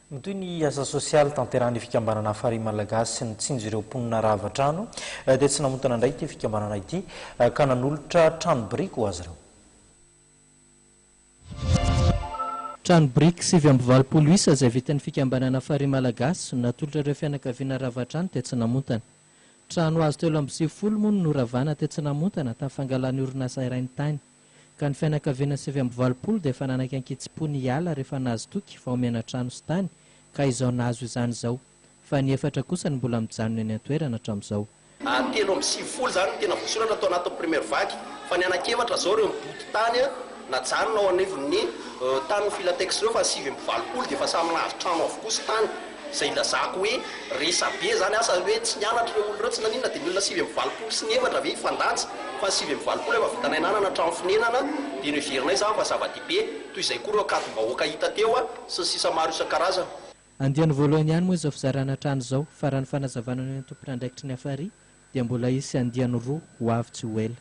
Mitohy ny asa sosialy tanterahin'ny fikambanana Hafari Malagasy sy ny tsinjo ireo mponina rava trano dia tsy namontana indray ity fikambanana ity ka nanolotra trano biriky ho azy ireo. Trano biriky 89 isa izay vitan'ny fikambanana Hafari Malagasy no natolotra ireo fianakaviana rava trano tetsy Namontana. Trano hazo 93 moa no noravana tetsy Namontana tamin'ny fangalan'ny orinasa iray ny tany. Ka ny fianakaviana 89 dia efa nanaiky ankitsipo ny hiala rehefa nahazo toky fa omena trano sy tany ka izao nahazo izany izao. Fa ny efatra kosa no mbola mijanona eny an-toerana hatramin'izao. 93 izany no tena voasoratra tao anatin'ny première vague fa ny anankiefatra izao ireo mibodo tany najanona ao anivon'ny tanin'ny Filatex ireo fa ny 89 dia efa samy nahazo trano avokoa sy tany. Izay ilazako hoe resabe izany asa hoe tsy nianatra ireo olona ireo tsy naninona dia ny olona 89 sy ny efatra ve hifandanja fa ny 89 efa vitanay nanana trano fonenana dia noheverinay izany fa zava-dehibe toy izay koa ireo akatom-bahoaka hita teo sy ny sisa maro isan-karazany. Andiany voalohany ihany moa izao fizarana trano izao fa raha ny fanazavana nomen'ny tompon'andraikitry ny Hafari dia mbola hisy andiany roa ho avy tsy ho ela.